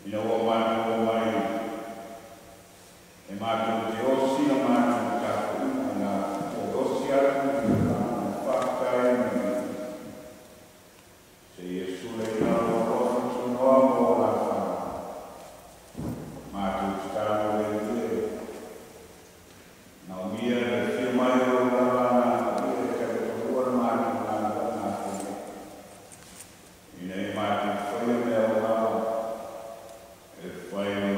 Ina ua matou omai e matou te osi le matou tapuaiga na toe osi atu i le agaga o le faafetai ma le viiga. Seia sulaina lou alofa tunoa ma ou alafaga. Matou tatalo le Alii e, manaomia le afio mai o lou lava Agaga Paia e tautoalua le matou galuega a fai nei, ina ia matou faia mea ua lava e fai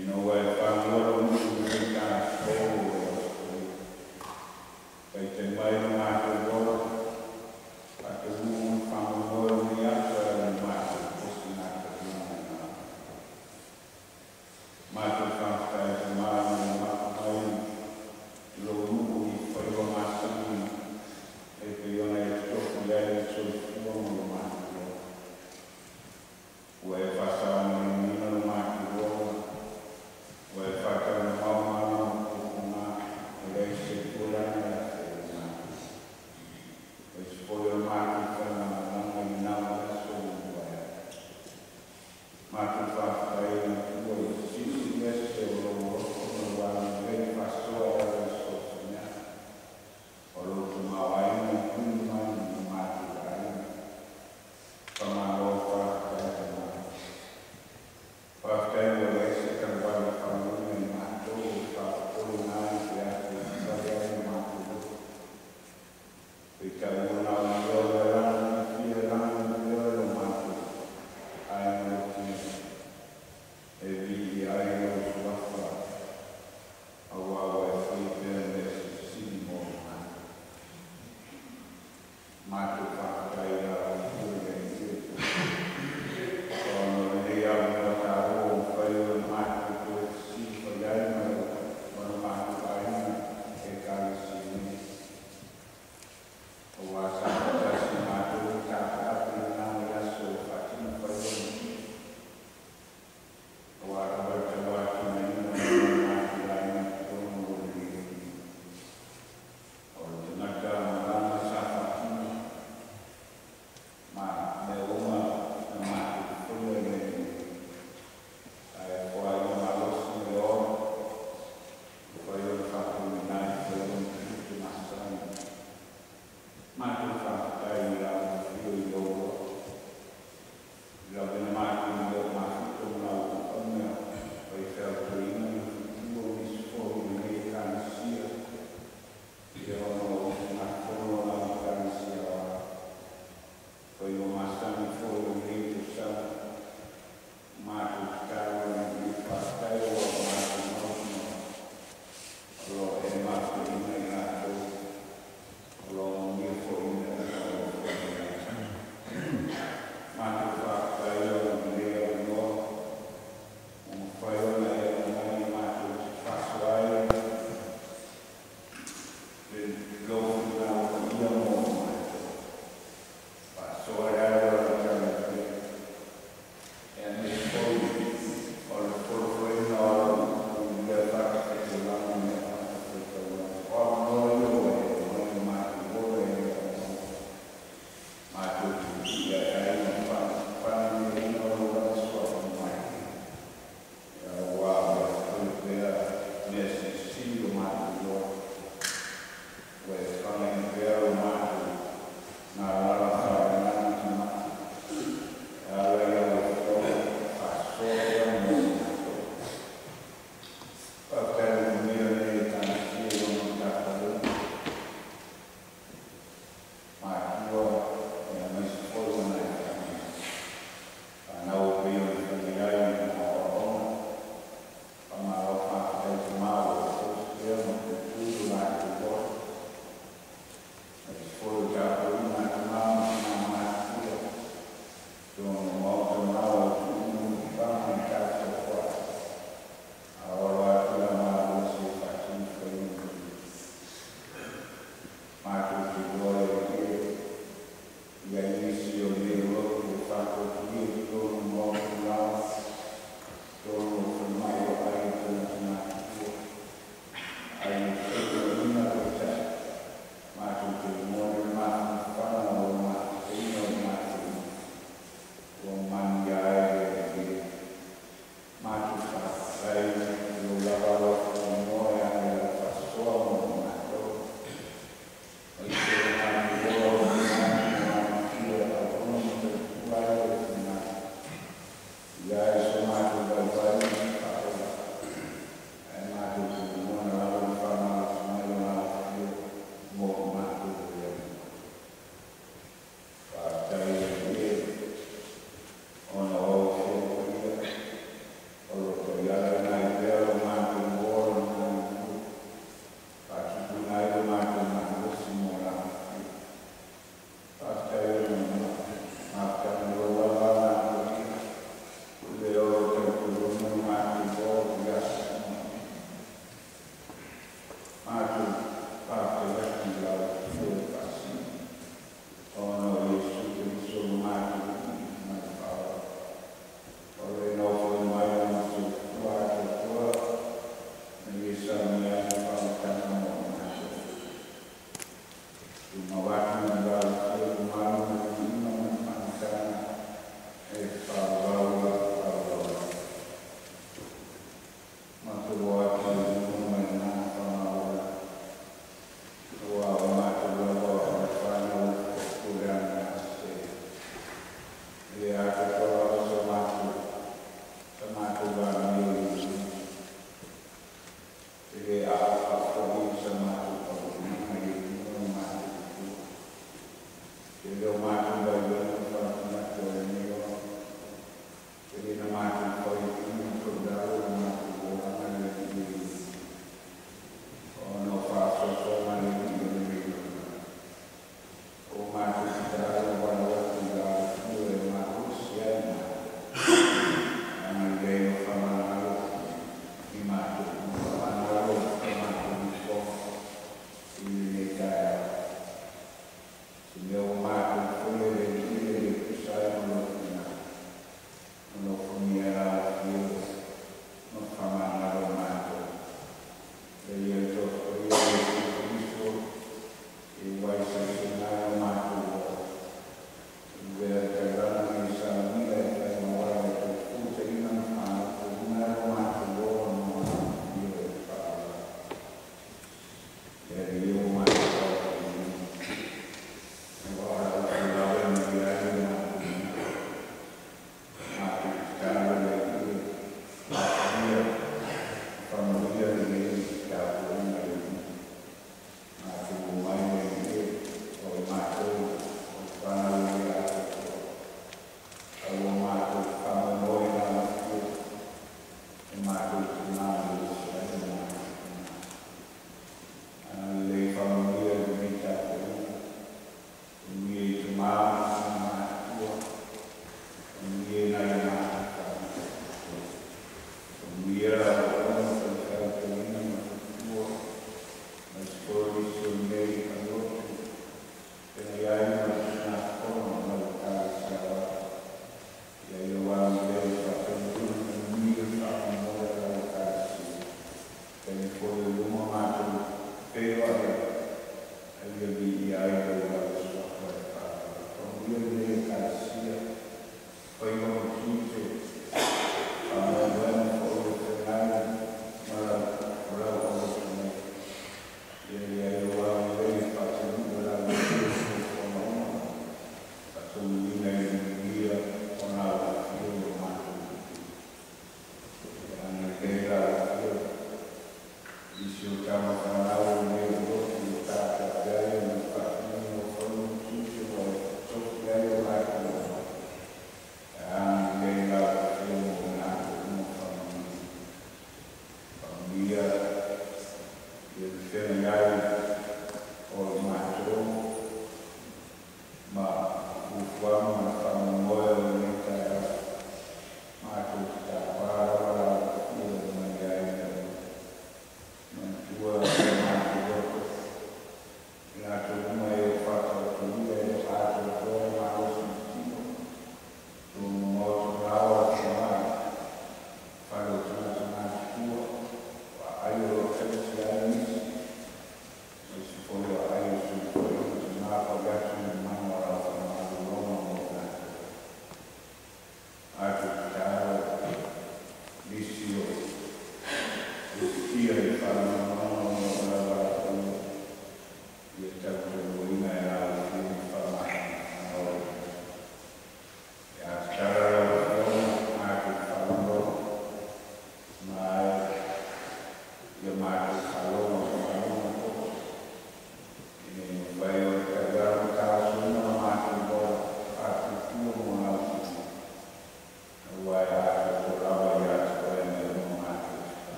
Ina ua e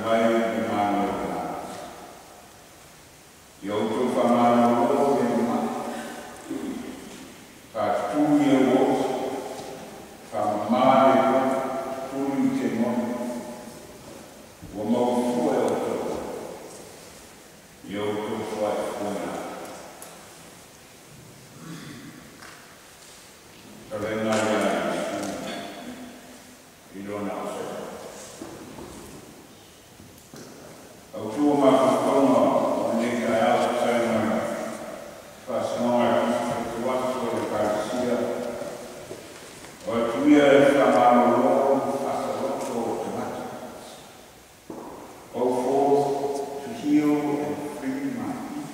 Mai I lona ausoo. Autua mafaufauga o lenei taeao tusa ai ma le faasinoga a le Tusi Faitau Aso o le Ekalesia, o atu ia e faamalōlō ma faasaoloto o tagata. Go forth to heal and free my people.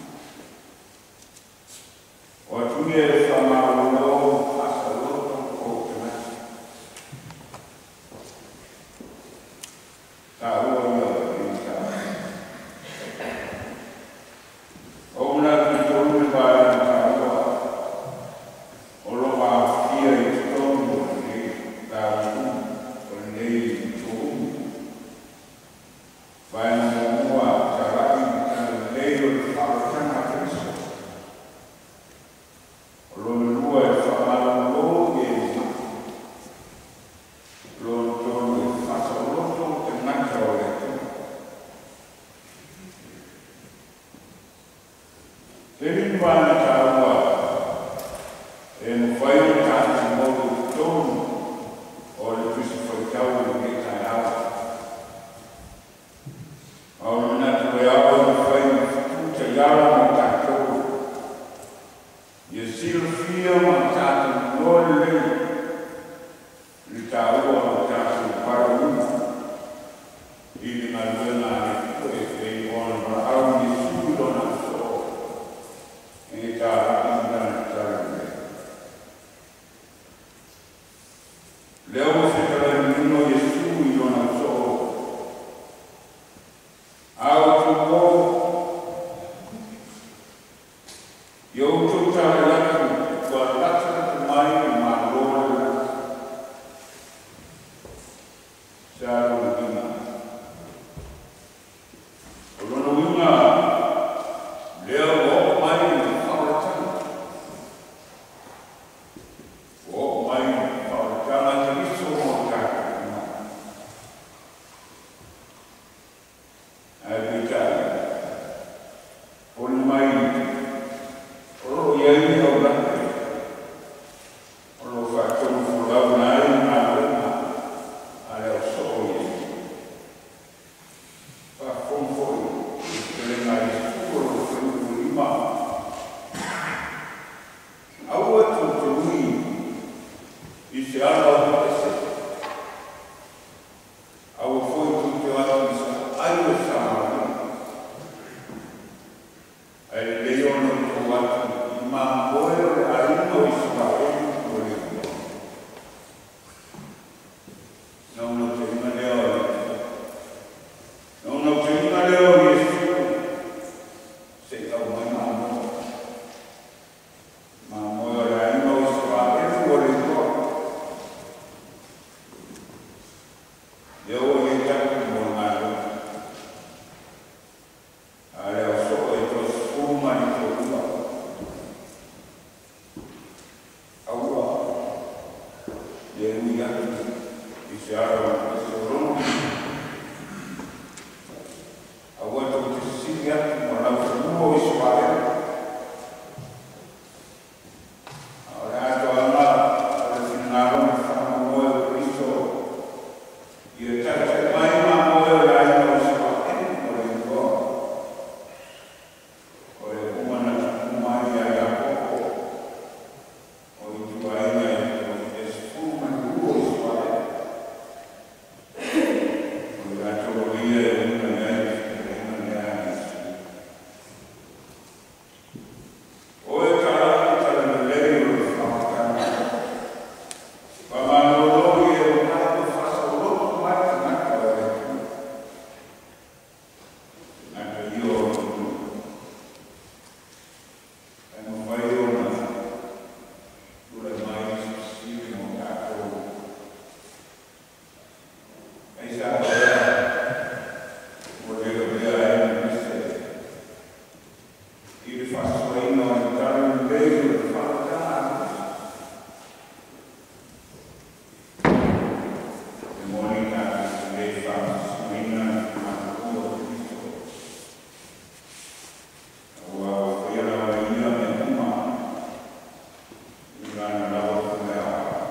O atu ia e faamalōlō ma faasaoloto o tagata. Taua ia o lenei taeao. O manatu i tolu le vaega taua o lo o aofia i totonu o lenei lauga o lenei tuuumi. Vaega muamua, talai i le talalelei o le faaolataga a Keriso. O lona lua, e faamalolo i e ma'i. Lona tolu, e faasaoloto tagata o le Atua. Tele ni vaega taua e mafai ona tatou maua i totonu o le Tusi Faitau i lenei taeao. A o le manatu e ao ona fai ma fetu taiala mo tatou, ia silafia ma tatou iloa lelei le taua o le tatou valaauina i le galuega a le Atua e pei ona valaau Iesu i lona ausoo e talai i lana talalelei. Lea ua fetalai manino Iesu i lona ausoo, a outou o, ia outou talai atu, ua latalata mai le Malo o le lagi. Se a lona uiga? O lona uiga, lea ua oo mai le faaolataga. Ua oo mai le faaolataga a Keriso mo tatou uma. Ae peitai, foliga mai o lo o i ai le aulape o lo o faatonufolauina ai le galuega a le ausoo o Iesu. Faafofoga foi i le fetalaiga a Iesu o lo o faiuiuilima, aua tou te ui i se ala o ese, aua foi tou te o atu i se aai o Samaria, ae lelei ona outou atu i mamoe o le aiga o Isaraelu ua le iloa. Naunautaiga lea o le Atua. Naunautaiga lea o Iesu, se i aumai mamoe. Mamoe o le aiga o Isaraelu ua le iloa. Lea ua i ai tapu mo le galuega. A le ausoo e toe 12. Aua le ui atu i se ala o ese o lona uiga. Aua tou te sisili atu ma laufanua o Isaraelu. A o le atoaga o le finagalo ma le faamoemoe o Keriso, ia taitai mai mamoe o le aiga o Isaraelu ua le iloa. O le uma na tupu mai ia Iakopo, o ituaiga e 12 o Isaraelu. O i latou ia e uiga i ai le fetalaiga lea a Iesu. O e talai i le talalelei o le faaolataga, faamalolo i e ma'i ma faasaoloto mai tagata o le Atua. Tagata ia o le atunuu. Ae mafai ona tulai mai se fesili mo tatou. Aisea ea ua le lavea ai Manase i le faasoaina o le talalelei o le faaolataga a Keriso? E moni tatou te le faamasinoina le faamalolo o Keriso, aua ua faia lava e ia mea uma i lana lava pule aoao.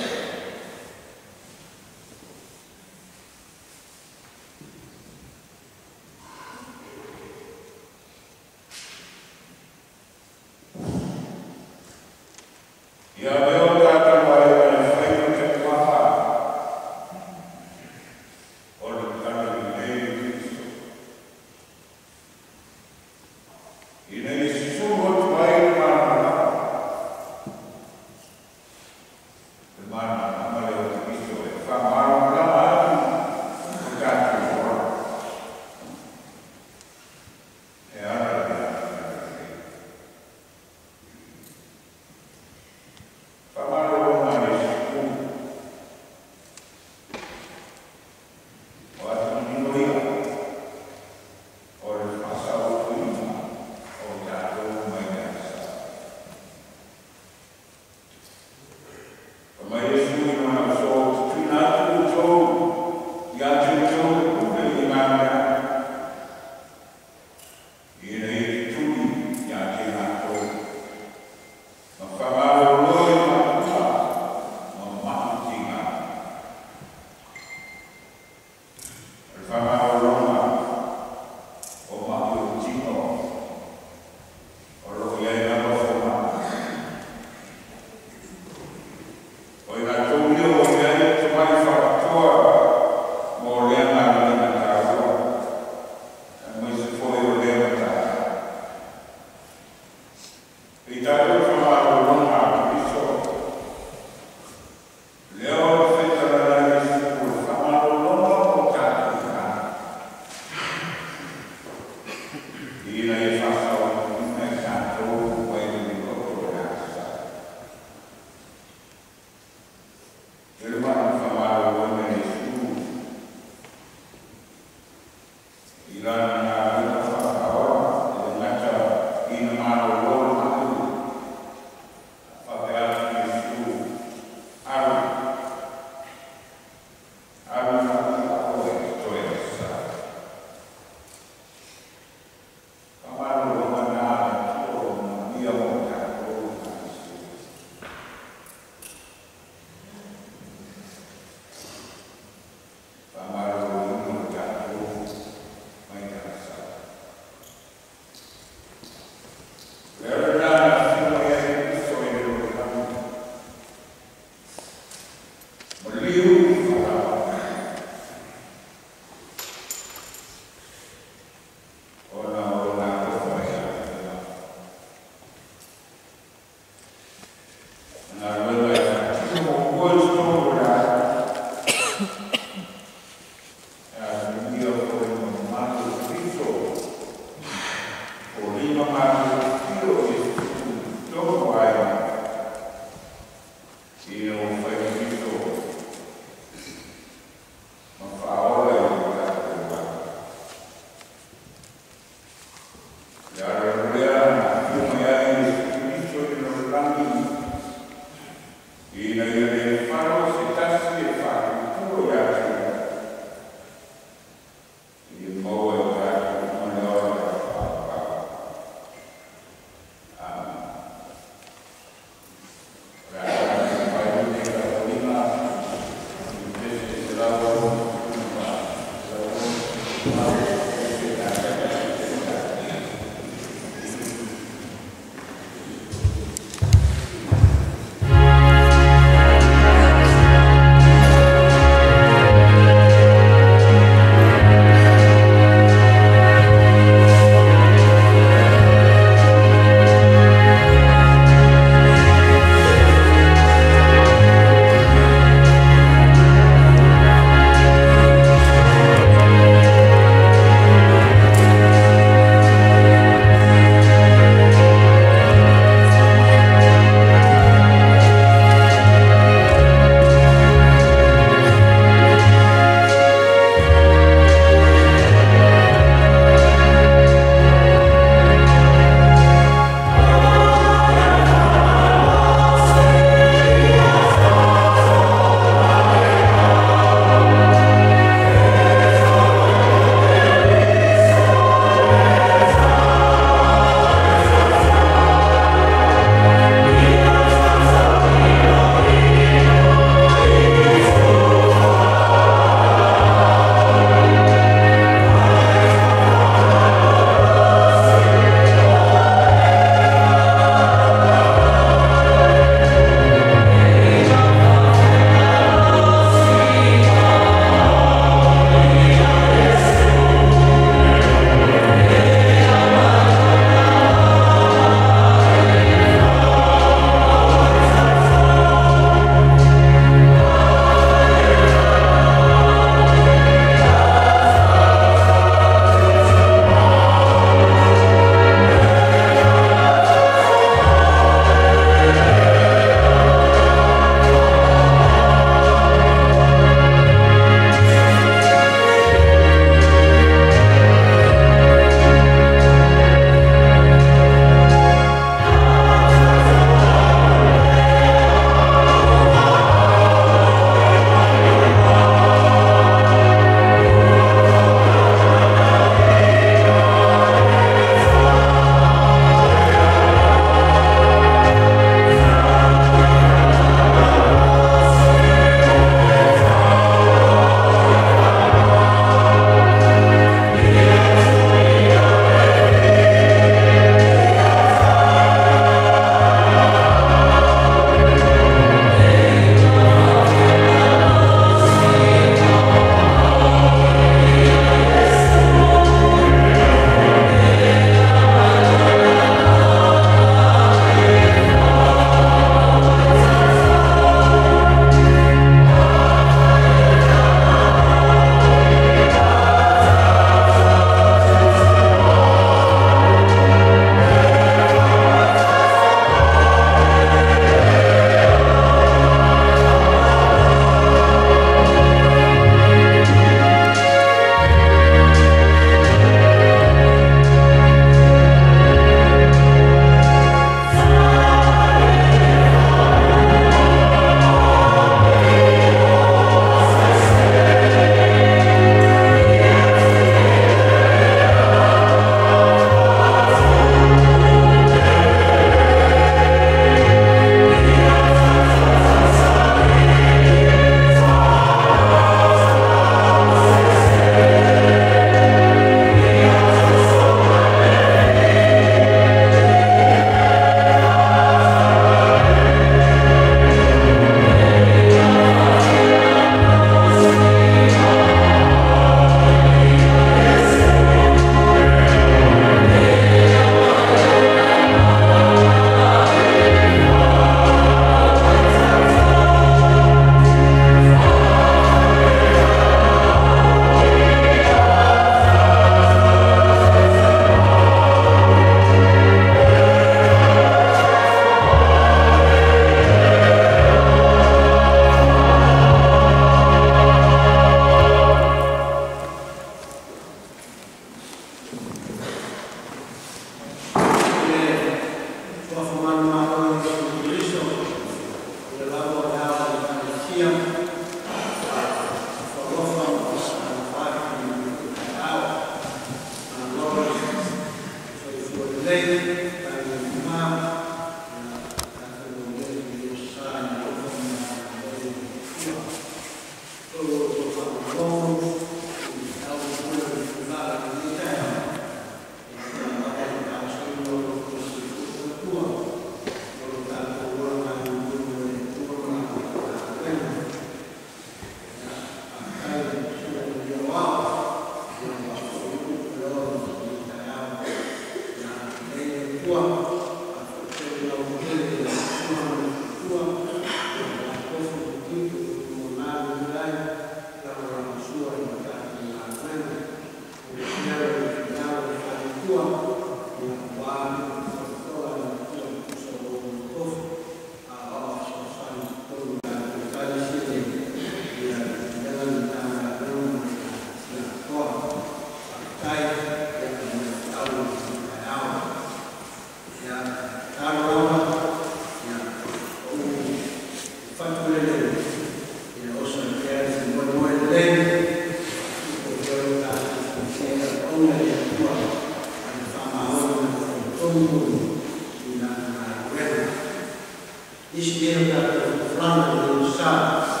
Nisi nei o tatou folafolaga i lenei aso.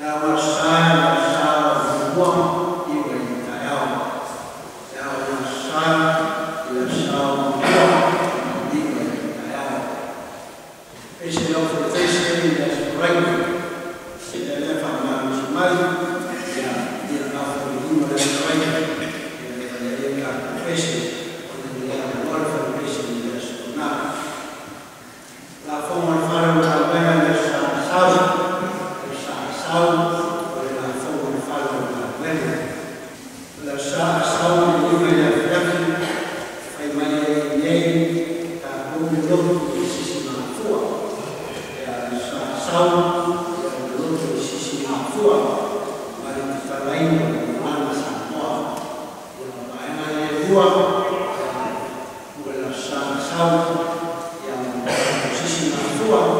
E ao le Aso Sa, o le Aso Sa muamua iu ai i le taeao. E ao le Aso Sa i le Aso Sa muamua iu ai i le taeao. Pese lau faitaisi i le Aso Faraile, ia lea faamalosi mai, ia ia gafailima le Aso Faraile, ia le fai ai le tatou pese, ona e le avanoa le fale pese i le aso lena. Lafoga o le fale o le galuega i le Aso Sa Asau, le Aso Sa Asau o le lafoga o le fale o le galuega. O le Aso Sa Asau i le 5 i le afiafi, e fai mai ai i inei tatou le lotu i le Sisigafua. Ia le Aso Sa Asau, ia o le lotu i le Sisigafua ma le tatalaina o le malama Samoa. Ia o vaega ia e lua, ia mo le Aso Sa Asau, ia ma le tatou Sisigafua.